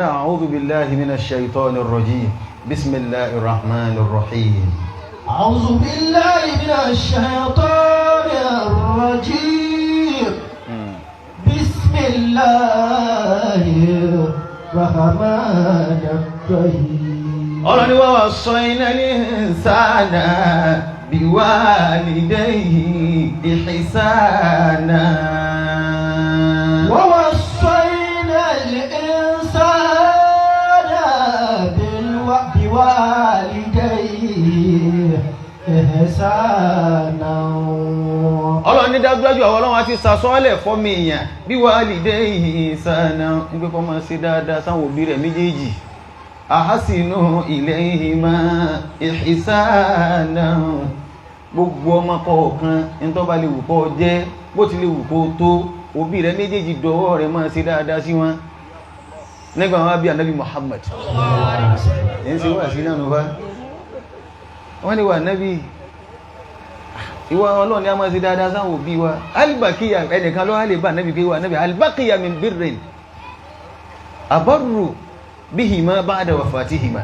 أعوذ بالله من الشيطان الرجيم بسم الله الرحمن الرحيم. أعوذ بالله من الشيطان الرجيم. بسم الله الرحمن الرحيم. Ọlọ́ni wa waṣṣayna al-insana biwalidayhi ihsana. ووصينا الإنسان بوالديه إحسانا. Ọlọ́ni dájúdájú àwọn Ọlọ́run àti sàsọ́ọ̀lẹ̀ fọ́mọ èèyàn biwalidayhi ihsana, nígbé kọ́ máa ṣe dáadáa sáwọn òbí rẹ̀ méjèèjì. Ahasinu ilayhima ihsana. Gbogbo ọmọ kọ̀ọ̀kan ní tó bá lè wù kó jẹ́, bó ti lè wù kó tó, òbí rẹ̀ méjèèjì dọwọ́ rẹ̀, máa ṣe dáadáa sí wọn. Nígbà wọn bí anabi Muhammad ń ṣe wà sí náà nù bá wọ́n ní wà nábì, ìwà Ọlọ́run ni a máa ṣe dáadáa sáwọn òbí wa. Alibakiya ẹnìkan lọ́wọ́ lè bá nábì pé wà nábì, alibakiya min birrin abarru bihima ba'da wafatihima.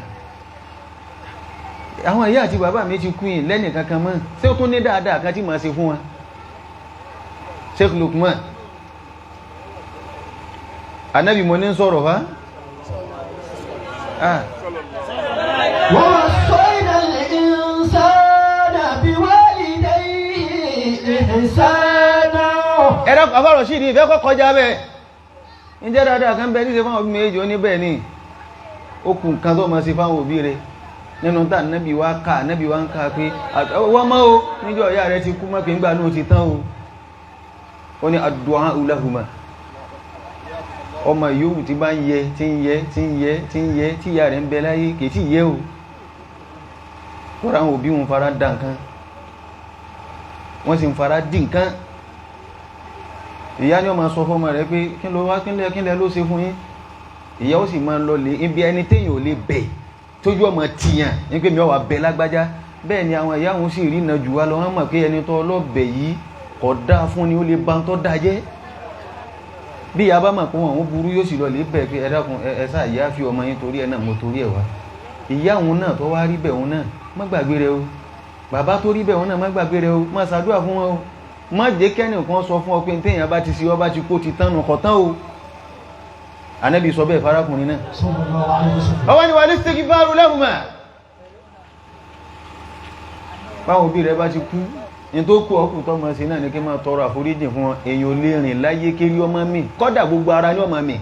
Àwọn ìyá àti bàbá mi ti kú yìí lẹ́nì kankan mọ́, ṣé ó tún ní dáadáa kan tí màá ṣe fún wọn? Sheikh Lukman, anabi mo ní sọ̀rọ̀ fa ah. ووصينا الإنسان بوالديه إحسانا. Ẹ̀rọ àbárọ̀ sí ìdí ìfẹ́ kọ́ kọjá bẹ́ẹ̀. Ǹjẹ́ dáadáa kan bẹ́ẹ̀ níṣe fáwọn òbí méjì? Ó ní bẹ́ẹ̀ ni, ó kù nǹkan tó máa ṣe fáwọn òbí rẹ̀ nínú tá nábì wá ká, nábì wá ń ká pé wọ́n mọ́ o níjọ́ ìyá rẹ̀ ti kú mọ́ pé ńgbà náà ti tán o. Ó ní àdúà lahuma. Ọmọ yòówù tí bá ń yẹ, tí ń yẹ, tí ń yẹ, tí ń yẹ, tí ìyá rẹ̀ ń bẹ láyé, kì í tí yẹ o. Kóra àwọn òbí wọn fara da nǹkan, wọ́n sì ń fara dì nǹkan. Ìyá ni ó máa sọ fọ́mọ rẹ̀ pé kí ló wá, kí lẹ ló ṣe fún yín. Ìyá ó sì máa lọ lé ibi ẹni téèyàn ò lè bẹ̀ tójú ọmọ tìyàn ní pé mi ò wà bẹ̀ lágbájá. Bẹ́ẹ̀ ni àwọn ìyá òun sì rí iná jù wá lọ. Wọ́n mọ̀ pé ẹni tó ọlọ́bẹ̀ yìí kò dáa fún ni, ó lè ba tó dáa jẹ́. Bí ìyá bá mọ̀ pé wọn ò burú, yóò sì lọ lè bẹ̀ pé ẹ dákun, ẹ sáà ìyá fi ọmọ yín torí ẹ náà mo torí ẹ wá. Ìyá òun náà tó wá rí bẹ̀, òun náà má gbàgbé rẹ o. Bàbá tó rí bẹ̀, òun náà má gbàgbé rẹ o. Má ṣàdúrà fún wọn o. Má jẹ́ kẹ́nìkan sọ fún ọ pé téèyàn bá ti ṣe, ọ bá ti kó ti tán nù kọ̀ tán o. Ànábì sọ bẹ́ẹ̀ farákùnrin náà. صلى الله عليه وسلم. Ọwọ́ ni wà ní istighfaru lahuma. Báwọn òbí rẹ bá ti kú, ní tó kú ọkù tó máa ṣe náà ní kí máa tọrọ àforíjì fún wọn. Èèyàn lè rìn láyé kiri ọmọ mi, kọ́dà gbogbo ara ní ọmọ mi.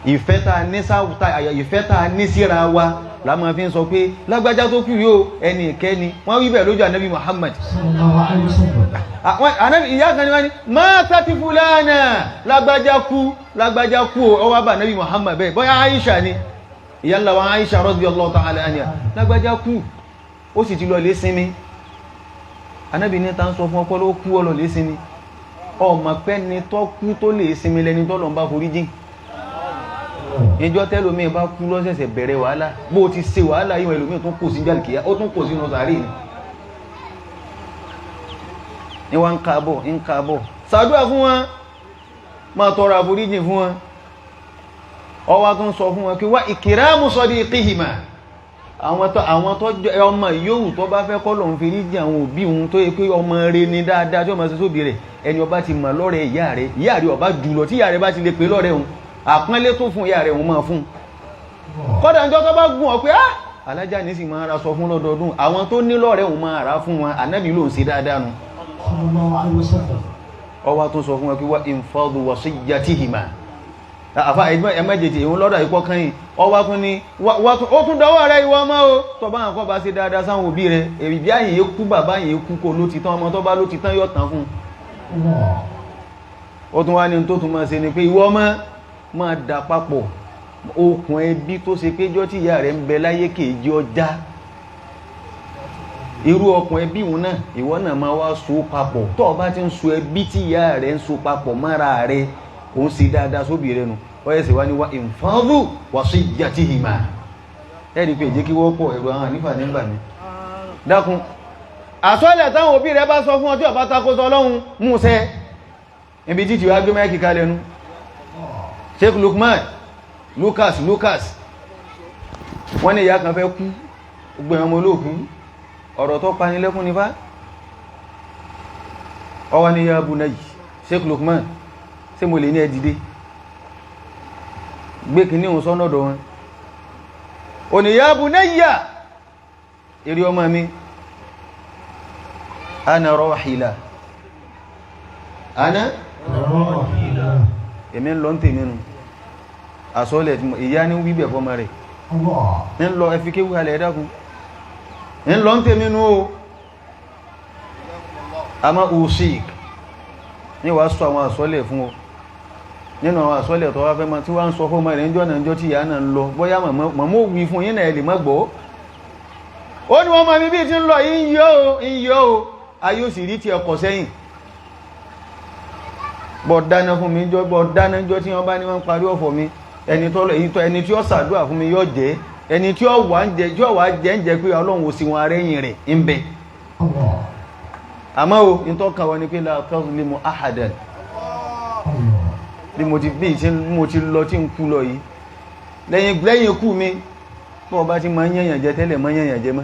Ìfẹ́ tá a ní sáwùtà, ìfẹ́ tá a ní síra wa la máa fi ń sọ pé lágbájá tó kú yóò ẹni ìkẹ́ni. Wọ́n wí bẹ́ẹ̀ lójú Ànábì Muhammad. صلى الله عليه وسلم. Àwọn Ànábì, ìyá kan ní wọ́n ní matati fulana, lágbájá kú, lágbájá kú o. Ọwọ́ bá Ànábì Muhammad bẹ́ẹ̀, bóyá Aisha ni, ìyá ńlá wa Aisha radiyallahu ta'ala anha, lágbájá kú, ó sì ti lọ lé sinmi. Ànábì ní ta ń sọ fún ọpọlọ ó kú, ọ lọ lé sinmi. Ọmọ pẹ́ ni tó kú tó lè sinmi lẹni tó lọ ń bá forí jìn. Ìjọ tẹ́lómi bá kú lọ́sẹ̀sẹ̀ bẹ̀rẹ̀ wàhálà. Bó ti ṣe wàhálà yíwọ̀n, ẹlòmíì tún kò sí jálìkìyà, ó tún kò sínú sàárè ni ní wọ́n ń káàbọ̀, ń káàbọ̀. Ṣàdúrà fún wọn, máa tọrọ àforíjì fún wọn. Ọwá tún sọ fún wọn kí wá ikramu sadiqihima. Àwọn tó ọmọ yòówù tó bá fẹ́ kọ́ lòun fi rí jì àwọn òbí òun, tó yẹ pé ọmọ rẹ̀ ni dáadáa tí ọmọ ṣe sóbì rẹ̀, ẹni ọba ti mọ̀ lọ́rẹ̀ ìyá rẹ̀, ìyá rẹ̀ ọba jùlọ, tí ìyá rẹ̀ bá ti lè pè lọ́rẹ̀ òun, àpọ́nlé tó fún ìyá rẹ̀ òun máa fún. Kọ́dà ńjọ́ tó bá gùn ọ pé ah, alájà ní sì máa ra sọ fún lọ́dọọdún, àwọn tó ní lọ́rẹ̀ òun máa rà fún wọn, Ànábì ló ń ṣe dáadáa nu. صلى الله عليه وسلم. Ọwá tó sọ fún wọn pé wá infadu wasiyyatihima. Àfá ẹmẹ́jẹ̀jẹ̀ ìhun lọ́dọ̀ ìpọ́ kan yìí. Ọwá tún ní ó tún dọwọ́ rẹ, ìwọ ọmọ o, tó bá nǹkan bá ṣe dáadáa sáwọn òbí rẹ, èyí bí àyè kú, bàbá yìí kú kó ló ti tán, ọmọ tó bá ló ti tán yóò tán fún un. الله. Ó tún wá ní tó tún máa ṣe ni pé ìwọ ọmọ máa dà papọ̀ okùn ẹbí tó ṣe pé jọ́ tí ìyá rẹ̀ ń bẹ láyé kèèjì ọjà, irú okùn ẹbí òun náà ìwọ náà máa wá so papọ̀. Tó o bá ti ń so ẹbí tí ìyá rẹ̀ ń so papọ̀ mọ́ra rẹ̀, òun ṣe dáadáa sóbì rẹ̀ nu. Wọ́n yẹ sì wá ní wá infadhu wasiyyatihima. Ẹ̀rí pé ìjẹ́ kí wọ́n pọ̀ ẹ̀rọ àwọn ànífà nígbà mi. Dákun, àsọ́lẹ̀ táwọn òbí rẹ̀ bá sọ fún ọ tí ọba takóso Ọlọ́run, mú ṣẹ. Ibi títí wá gbé mẹ́kì kalẹ̀ nu. Sheikh Lukman Lucas Lucas wọ́n ní ìyá kan fẹ́ kú, gbogbo ẹ̀wọ̀n olóòkú, ọ̀rọ̀ tó panilẹ́kún ní fá. Ọwọ́ ní ya bunayya, Sheikh Lukman, ṣé mo lè ní ẹ dìde gbé kìíní òun sọ́nà ọ̀dọ̀ wọn. Ó ní ya bunayya, eré ọmọ mi, ana rahila, ana Rahila. Èmi ń lọ ń tèmi nu àsọ́lẹ̀ tí ìyá ní wíbẹ̀ fọ́mọ rẹ̀. Allah. Ń lọ ẹfi kéwú alẹ̀ ẹ̀dákun, ń lọ ń tèmi nu o. Àmọ́ usik ní wàá sọ àwọn àsọ́lẹ̀ fún ọ nínú àwọn àsọ́lẹ̀ tó wá fẹ́ mọ́ tí wá ń sọ fọ́mọ rẹ̀ níjọ́ náà, níjọ́ tí ìyá náà ń lọ, bóyá màmá ò wí fún yín náà ẹ lè má gbọ́. Ó ní wọ́n mọ̀ mi bí ti ń lọ yìí, ń yọ́ o, ń yọ́ o, ayé ò sì rí tiẹ̀ kọ̀ sẹ́yìn. Bọ́ dáná fún mi jọ, bọ́ dáná jọ tí wọ́n bá ní wọ́n parí ọ̀fọ̀ mi, ẹni tó lọ èyí tó ẹni tí ó ṣàdúrà fún mi yóò jẹ́ ẹni tí ó wà ń jẹ, tí ó wà jẹ́ ń jẹ pé Ọlọ́run ò sí wọn arẹ́yìn rẹ̀ ń bẹ. Allah. Àmọ́ o ní tó kàn wọ́n ni pé la tazlimu ahadan. Allah. Bí mo ti bí tí mo ti lọ tí ń kú lọ yìí, lẹ́yìn ikú mi, bí wọ́n bá ti máa ń yẹ̀yàn jẹ tẹ́lẹ̀, máa ń yẹ̀yàn jẹ mọ́.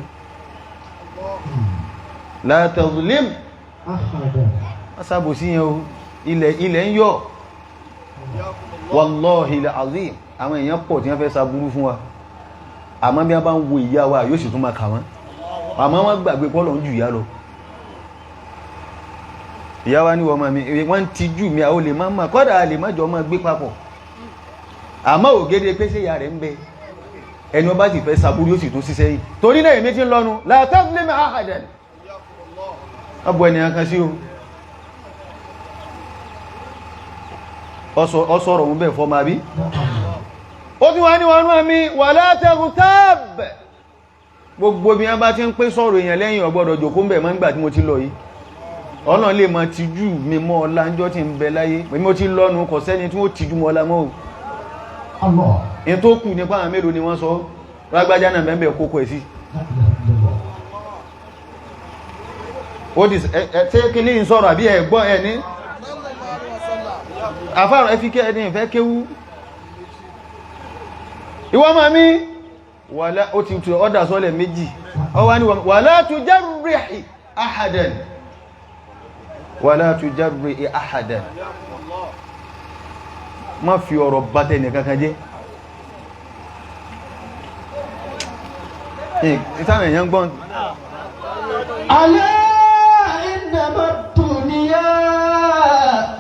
La tazlim Ahadan. wọ́n sábò sí yẹn o. Ilẹ̀ ń yọ̀, wallahi alazim, àwọn èèyàn pọ̀ tí wọ́n fẹ́ ṣaburú fún wa, àmọ́ bí wọ́n bá ń wo ìyá wa yóò sì tún máa kà wọ́n, àmọ́ wọ́n gbàgbé pọ́lọ̀ ń jù ìyá lọ. Ìyá wa ní wọ́n máa mi wọ́n ń tijú mi, àwọn olè máa ń mọ̀ kọ́dà a lè má jọ máa gbé papọ̀, àmọ́ ògede pé ṣé ìyá rẹ̀ ń bẹ, ẹni wọ́n bá sì fẹ́ ṣaburú yóò sì tún ṣiṣẹ́ yìí. Torí náà èmi ti ń lọ́nu, la tazlim ahadan, ọ̀bọ̀ ènìyàn kan sí o. Ọsọ̀rọ̀ òun bẹ́ẹ̀ fọ́mọ àbí ó tún wá ní wọn rán mi, wala taghtab, gbogbo bí wọ́n bá ti ń pé sọ̀rọ̀ èèyàn lẹ́yìn, ọ̀gbọ́dọ̀ jòkó ń bẹ̀ mọ́ nígbà tí mo ti lọ yìí. Ọ̀nà lè mọ tijú mi mọ́ ọlá ńjọ́ tí ń bẹ láyé, èmi mo ti lọ́nu, kò sẹ́ni tí wọ́n tijú mọ́ ọlá mọ́ o. Allah. In tó kù nípa àwọn mélòó ni wọ́n sọ lágbájá náà bẹ́ẹ̀ kókó ẹ̀ sí. La ilaha illallah. Ó di ẹ ṣé kí ní sọ̀rọ̀ àbí ẹ gbọ́ ẹ ní àfáàrọ̀ ẹ fi kẹ́ ẹni ìfẹ́ kéwú ìwọ́n máa mí wàlá. Ó ti tu ọ́dà sọ́lẹ̀ méjì, ọ wá ní wala tujarrih ahadan, wala tujarrih ahadan, má fi ọ̀rọ̀ bá tẹnì kankan jẹ́. Ìtàn èèyàn gbọ́n. ألا إنما الدنيا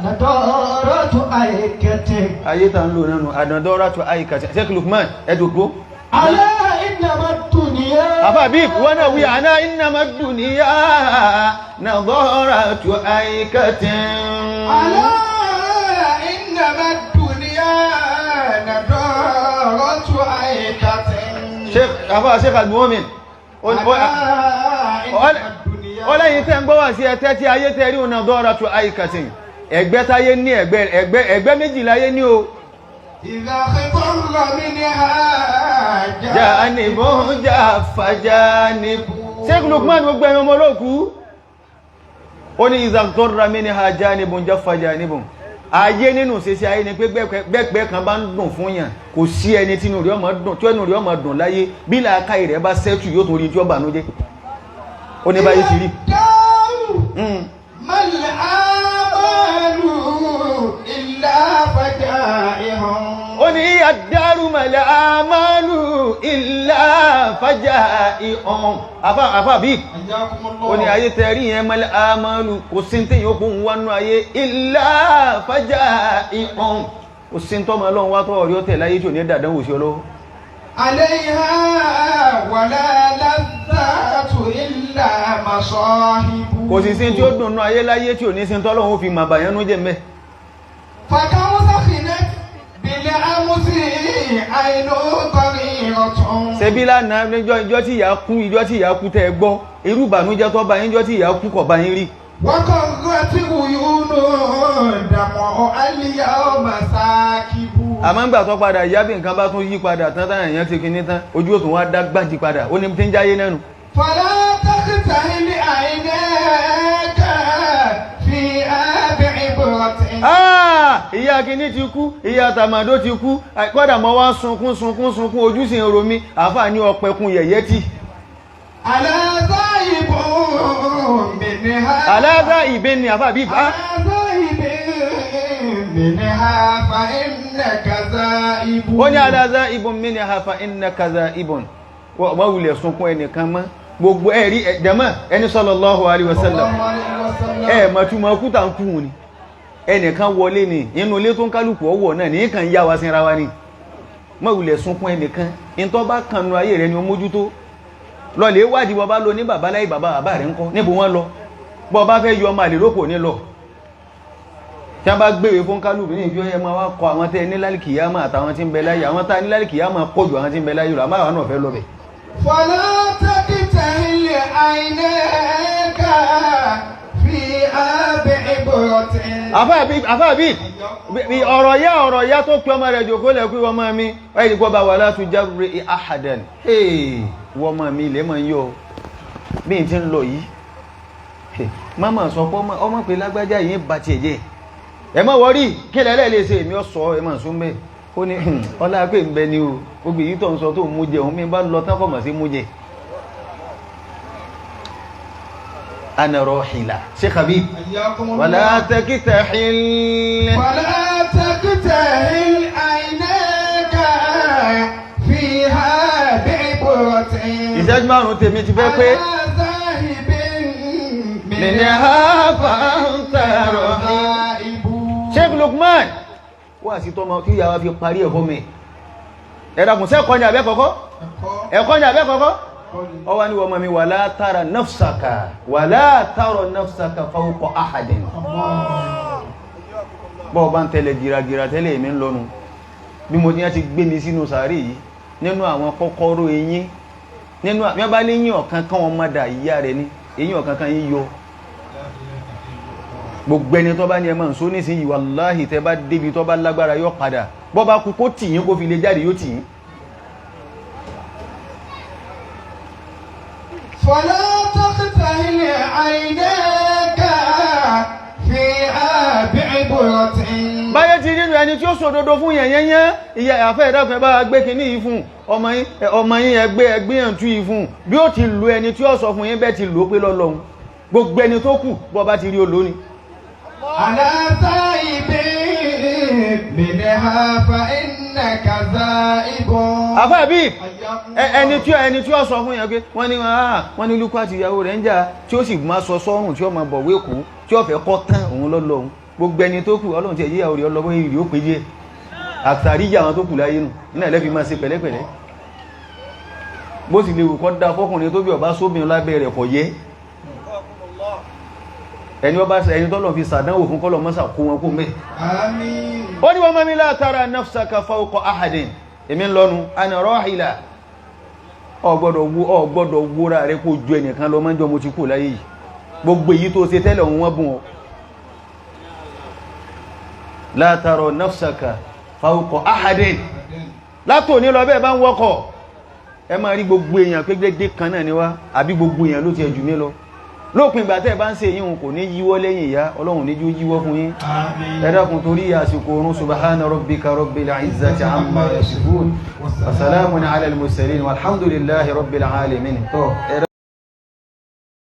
نضارة أيكة. Ayé ta ń lò nánu àdàndọ́rà tó àyíká. Sheikh Lukman ẹ̀dùkú. ألا إنما الدنيا Àfà bí wọ́n náà wí àná innama dunya nadaratu aikatin. ألا إنما الدنيا نضارة أيكة. Sheikh àfà Sheikh Al-Mu'min. ألا إنما الدنيا Ọlẹ́yìn tẹ́ ń gbọ́ wá sí ẹtẹ́ tí ayé tẹ́ rí nadaratu aikatin. Ẹgbẹ́ táyé ní ẹgbẹ́ méjì láyé ní o. إذا خضر منها Janibun jafa janib. Sheikh Lukman, gbogbo ẹ̀yàn ọmọ olóòkú. Ó ní ìzàtọ́ra mi ní ha janibun jafa janibun. Ayé nínú ṣeṣe ayé ni pé gbẹ́gbẹ́ kan bá ń dùn fún yàn, kò sí ẹni tí inú rẹ̀ ọmọ dùn, tí ẹnu rẹ̀ ọmọ dùn láyé, bí làákàyè rẹ̀ bá sẹ́tù yóò tún rí tí ó bànújẹ́. Ó ní báyé ti rí. داو ما الآمال إلا فجائع. Ó ní àdárùmọ̀lẹ̀ àmàlù ìlà fàjà ìhàn. Àfà bíi حياكم الله. Ó ní ayé tẹ́rí yẹn, mọ́lẹ̀ àmàlù, kò sí tí yóò kún wánú ayé ìlà fàjà ìhàn, kò sí tọ́mọ ọlọ́run wá tọ́ ọ̀rí ọ̀tẹ̀ láyé tí ò ní dàdánwò sí ọlọ́wọ́. عليها ولا لذات إلا مصاحب. Kò sì sí tí ó dùnnú ayé láyé tí ò ní sí tọ́lọ́run ó fi mà bàyánú jẹ́ mẹ́. فكم سخنت بالأمس عين قريرة. Ṣebí lánàá níjọ́ ìjọ́ tí ìyá kú, ìjọ́ tí ìyá kú tẹ́ ẹ gbọ́ irú ìbànújẹ́ tó bá yín, ìjọ́ tí ìyá kú kọ̀ bá yín rí. وقرت عيون دمع اليوم ساكب. Àmọ́ ńgbà tó padà ìyá, bí nǹkan bá tún yí padà tán, táyà yẹn ti kinní tán, ojú òtún wá dá gbàjì padà, ó ní tí ń jáyé nẹ́nu. فلا تختل عيناك في بعبرة. بعبرة. Ah, ìyá kìíní ti kú, ìyá tàmàdó ti kú, kọ́dà mọ́ wá sunkún sunkún sunkún, ojú sì ń ro mí. Àáfàá ní ọpẹkun yẹ̀yẹ́ tì. على ذاهب منها. Aláàbá ìbẹ́ ni àáfàá bí bá. على ذاهب منها فإنك ذائب. Ó ní aláàzá ibùn mi ni àhàfà iná kaza ibùn. Wọ́n wulẹ̀ sunkún ẹnìkan mọ́. Gbogbo ẹ̀rí ẹ̀dẹ̀mọ́ ẹni sallallahu alaihi wasallam. Sallallahu alaihi wasallam. Ẹ mọ̀ tí mo kú tà ń kú ni. Ẹnìkan wọlé ni inú ilé tó ń kálukú ọwọ́ náà ní kàn yá wa sinra wa ni. Mọ̀ wulẹ̀ sunkún ẹnìkan. Ìtọ́ bá kanu ayé rẹ ni ó mójútó. Lọlẹ̀ wádìí bọ́ bá lọ ní bàbá láyé, bàbá bàbá rẹ̀ ń kọ́ níbo wọ́n lọ. Bọ́ bá fẹ́ yọ ọmọ àlè lóko ní lọ. Tí wọ́n bá gbéwèé fún kálukú ní ìjọ ẹ máa wá kọ àwọn tẹ́ ní lálìkìyámà àtàwọn tí ń bẹ láyé, àwọn tá ní lálìkìyámà pọ̀ ju àwọn tí ń bẹ láyé lọ, àmọ́ àwọn náà fẹ́ lọ bẹ̀. فلا تكتهل عيناك فيها بعبرة. Àfáàbí ọ̀rọ̀ yá tó pé ọmọ rẹ̀ jòkó lẹ̀ pé ọmọ mi ẹ̀yìn kọ́ bá wà látú járe ahadan, wọ́n ọmọ mi ilẹ̀ mọ̀ ń yọ bí n ti ń lọ yìí. Mama sọ pé ọmọ pé lágbájá yìí ń ba tiẹ̀ jẹ́, ẹ má wọrí kí lẹ́lẹ́ lè ṣe èmi ọ̀sọ́ ẹ má sún bẹ́ẹ̀. Ó ní ọlá pé ń bẹ ni o, gbogbo èyí tó ń sọ tó ń mú jẹ òun mi bá lọ tán kọ̀ mọ̀ sí mú jẹ. Ana rahila Sheikh Habib. حياكم الله. Wala takitahil. ولا تكتهل عيناك فيها بعبرة. Ìṣẹ́jú 5 tèmi ti fẹ́ pé. على ذاهب Minha fa'anta ذائب. Sheikh Lukman wà sí tọ́mọ tí ìyàwó fi parí ẹ̀kọ́ mi. Ẹ̀dàkùn sẹ́kọ́ ni àbẹ́kọ́kọ́? Ẹ̀kọ́ ni àbẹ́kọ́kọ́? Ọwá ní wọ́n mi wala tara nafsaka wala tara nafsaka fawqa ahadin. Bọ́ọ̀ bá ń tẹ́lẹ̀ gíragíra tẹ́lẹ̀ èmi ń lọ́nu. Bí mo ti yá ti gbé mi sínú sàárè yìí, nínú àwọn kọ́kọ́rọ́ eyín, nínú àmì ọba léyìn ọ̀kan kan wọn mọ́dà ìyá rẹ̀ ni, eyín ọ̀kan kan yín yọ. Gbogbo ẹni tó bá ní ẹ máa ń sọ nísìnyí, wàláhì tẹ bá débi tó bá lágbára yọ padà. Bọ́ bá kú kó tì yín kó fi lè jáde yóò tì yín. فلا تقتهل عيناك فيها بعبرة. Báyé ti nínú ẹni tí ó sòdodo fún yẹn yẹn ìyá àfẹ́ ìdákun ẹ bá gbé kinní yìí fún ọmọ yín, ọmọ yín ẹgbẹ́ ẹgbẹ́ yẹn tú yìí fún bí ó ti lu ẹni tí ó sọ fún yín bẹ́ẹ̀ ti lò ó pé lọ́lọ́hun. Gbogbo ẹni tó kù bọ́ bá ti rí olóni. على ذائب منها فإنك ذائب. Àfẹ́ bí ẹni tí ó sọ fún yẹn pé wọ́n ní wọ́n ní Lukú àti ìyàwó rẹ̀ ń jà, tí ó sì máa sọ sọ́rùn tí ó máa bọ̀wé kú tí ó fẹ́ kọ́ tán òun lọ́lọ́hun. Gbogbo ẹni tó kù Ọlọ́run ti ẹ̀yí ìyàwó rẹ̀ ọlọ́wọ́ èrè ó pé díẹ̀ àtàríyà àwọn tó kù láyé nù ní ẹ̀lẹ́fì máa ṣe pẹ̀lẹ́pẹ̀lẹ́. Bó sì lè wù kọ́ da fọ́kùnrin tó bí ọba sóbìnrin lábẹ́ rẹ̀ kọ̀ yẹ ẹni ọba ẹni tọ́lọ̀ fi sàdánwò fún kọ́lọ̀ mọ́sà kó wọn kó mẹ́. آمين. Ó ní wọ́n mọ́ mi la tara nafsaka fawqa ahadin, èmi ń lọ́nu ana rahila. Ọgbọ́dọ̀ wúra rẹ kó ju ẹnìkan lọ mọ́jọ́ mo ti kú láyé yìí. Gbogbo èyí tó ṣe tẹ́lẹ̀ òun wọ́n bùn ọ. La tara nafsaka fawqa ahadin, látò ní lọ bẹ́ẹ̀ bá ń wọ́kọ̀ ẹ máa rí gbogbo èèyàn pé gbégbé kan náà ni wá, àbí gbogbo èèyàn ló ti ẹ̀jù mí lọ. Lópin ìgbà tẹ́ ẹ bá ń ṣe èyí kò ní yíwọ́ lẹ́yìn ìyá Ọlọ́run ní jú yíwọ́ fún yín. Ẹ dákun torí àsìkò oorun. Subhana rabbika rabbil izzati amma yasifun wa salamun ala al-mursalin walhamdulillahi rabbil alamin.